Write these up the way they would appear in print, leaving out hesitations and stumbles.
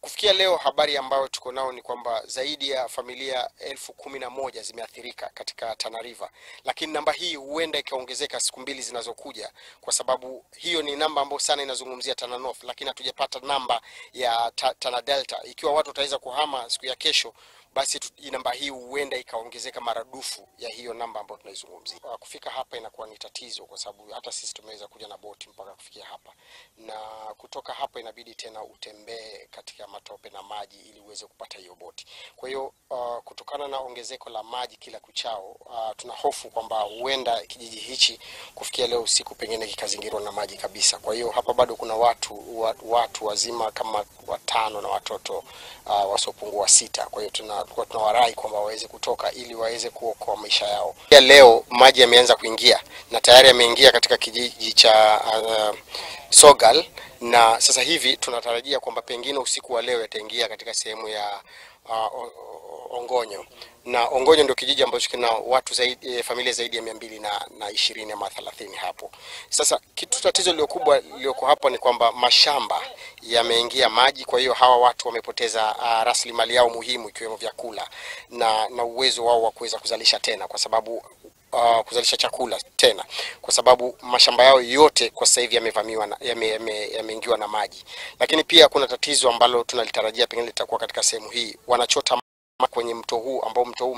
Kufikia leo, habari ambayo tuko nao ni kwamba zaidi ya familia 11,000 zimeathirika katika Tana River, lakini namba hii huenda ikaongezeka siku mbili zinazokuja, kwa sababu hiyo ni namba ambayo sana inazungumzia Tana North, lakini hatujapata namba ya Tana Delta. Ikiwa watu wataweza kuhama siku ya kesho, basi namba hii huenda ikaongezeka maradufu ya hiyo namba ambayo tunaizungumzia. Kufika hapa inakuwa ni tatizo, kwa sababu hata sisi tumeweza kuja na boti mpaka kufikia hapa, na kutoka hapa inabidi tena utembee katika matope na maji ili uweze kupata hiyo boti. Kwa hiyo kutokana na ongezeko la maji kila kuchao, tuna hofu kwamba huenda kijiji hichi kufikia leo usiku pengine kikazingirwa na maji kabisa. Kwa hiyo hapa bado kuna watu wazima kama 5 na watoto wasiopungua 6. Kwa hiyo tunawarai kwamba waweze kutoka ili waweze kuokoa maisha yao. Ya leo maji yameanza kuingia na tayari yameingia katika kijiji cha Sogal, na sasa hivi tunatarajia kwamba pengine usiku wa leo yataingia katika sehemu ya Ongonyo. Na Ongonyo ndio kijiji ambacho kina watu zaidi, familia zaidi ya 220 ama 30 hapo. Sasa kitu tatizo lililokubwa lilioko hapo ni kwamba mashamba yameingia maji, kwa hiyo hawa watu wamepoteza rasilimali yao muhimu ikiwemo vyakula na uwezo wao wa kuweza kuzalisha tena, kwa sababu kuzalisha chakula tena, kwa sababu mashamba yao yote kwa sasa hivi yamevamiwa na yameingiwa na maji. Lakini pia kuna tatizo ambalo tunalitarajia pengine litakuwa katika sehemu hii, wanachota kwenye mto huu ambao mto huu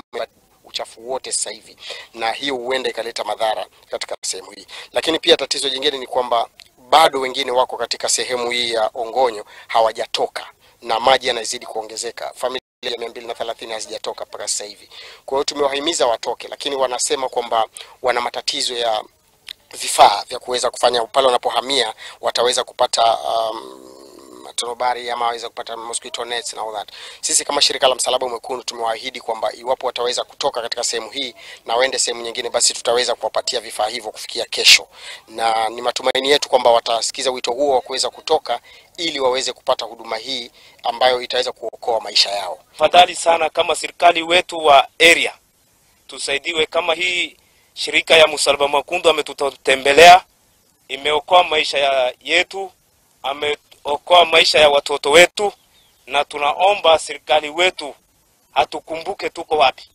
uchafu wote sasa hivi, na hiyo huenda ikaleta madhara katika sehemu hii. Lakini pia tatizo jingine ni kwamba bado wengine wako katika sehemu hii ya Ongonyo hawajatoka na maji yanazidi kuongezeka. Familia 230 hazijatoka mpaka sasa hivi. Kwa hiyo tumewahimiza watoke, lakini wanasema kwamba wana matatizo ya vifaa vya kuweza kufanya pale wanapohamia wataweza kupata tonobari ama waweza kupata mosquito nets na all that. Sisi kama shirika la Msalaba Mwekundu tumewaahidi kwamba iwapo wataweza kutoka katika sehemu hii na waende sehemu nyingine, basi tutaweza kuwapatia vifaa hivyo kufikia kesho, na ni matumaini yetu kwamba watasikiza wito huo wa kuweza kutoka ili waweze kupata huduma hii ambayo itaweza kuokoa maisha yao. Fadhali sana kama serikali wetu wa area tusaidiwe, kama hii shirika ya Msalaba Mwekundu ametutembelea, imeokoa maisha yetu, ameokoa maisha ya watoto wetu, na tunaomba serikali wetu atukumbuke tuko wapi.